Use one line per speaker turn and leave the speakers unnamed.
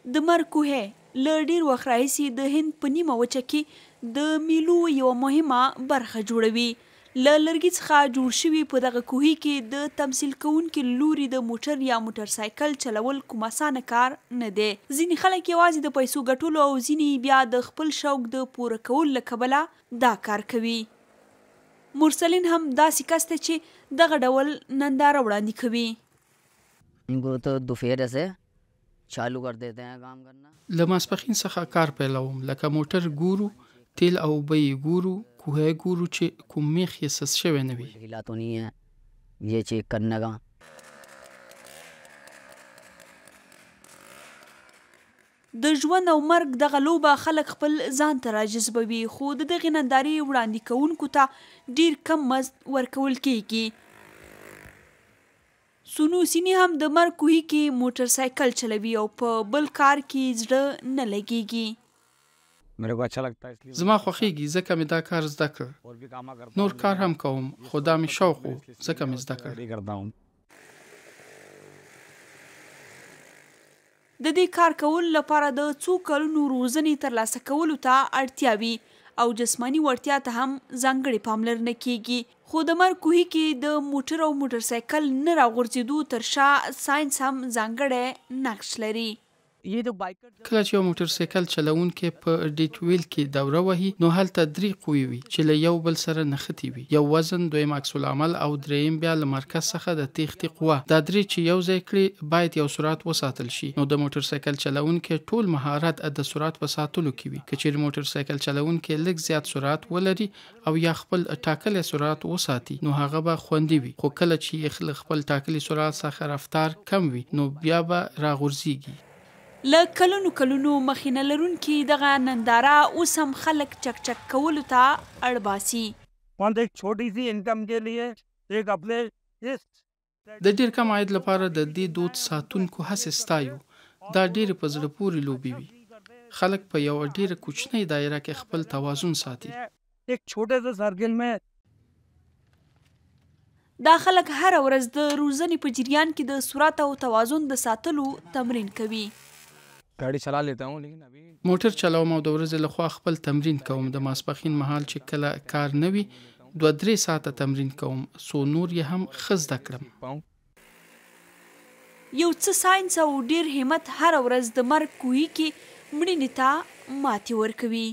د مرګ کوهی له ډېر وخت راهیسې د هند په نیمه وچه کې د میلو یوه مهمه برخه جوړوي. له لرګي څخه جوړ شوي په دغه کوهي کې د تمثیل کوونکي له لوري د موټر یا موټر سایکل چلول کوم اسانه کار نه دی. ځینې خلک یوازې د پیسو ګټلو او ځینې یې بیا د خپل شوق د پوره کولو له کبله دا کار کوي. مرسلین هم داسې کس دی چې دغه ډول ننداره وړاندې کوي.
له ماسپښین څخه کار پیلوم، لکه موټر ګورو، تېل او اوبه یې ګورو، کوهی ګورو چې کوم مېخ یې سست شوی نه وي.
د ژوند او مرګ دغه لوبه خلک خپل ځان ته راجذبوي، خو د دغې نندارې وړاندې کوونکو ته ډېر کم مزد ورکول کېږي. سونو سیني هم د مرګ کوهي کې موټر سایکل چلوي او په بل کار کې زړه نه لګېږي.
زما خوښېږي ځکه مې دا کار زده کړ. نور کار هم کوم خو دا مې شوق و ځکه مې زده کړ.
د دې کار کولو لپاره د څو کلونو روزنې ترلاسه کولو ته اړتیا وي او جسماني وړتیا ته هم ځانګړې پاملرنه کېږي، خو د مرګ کوهي کې د موټر او موټرسایکل نه راغورځېدو تر شا ساینس هم ځانګړی نقش لري.
کله چې یو موټرسایکل چلوونکی په ډیټ ویل کې دوره وهي، نو هلته درې قوې وي چې له یو بل سره نښتې وي، یو وزن، دویم عکس العمل او درېیم بیا له مرکز څخه د تېښتې قوه. دا درې چې یو ځای کړې، باید یو سرعت وساتل شي، نو د موټرسایکل چلوونکی ټول مهارت د سرعت په ساتلو کې وي. که چېرې موټرسایکل چلوونکی لږ زیات سرعت ولري او یا خپل ټاکلی سرعت وساتي، نو هغه به خوندي وي، خو کله چې یې له خپل ټاکلي سرعت څخه رفتار کم وي، نو بیا به راغورځېږي.
له کلونو کلونو مخینه لرونکې دغه ننداره اوس هم خلک چک چک کولو ته اړ باسي.
د ډېر کم عاید لپاره د دې دود ساتونکو هڅې ستایو. دا ډېرې په زړه پورې لوبې وي. خلک په یوه ډېره کوچنۍ دایره کې خپل توازن ساتي.
دا خلک هره ورځ د روزنې په جریان کې د سرعت او توازن د ساتلو تمرین کوي.
موټر چلوم او د ورځې له خوا خپل تمرین کوم. د ماسپښین مهال چې کله کار نه وي، دوه درې ساعته تمرین کوم، څو نور یې هم ښه زده کړم.
یو څه ساینس او ډېر همت هره ورځ د مرګ کوهي کې مړینې ته ماتې ورکوي.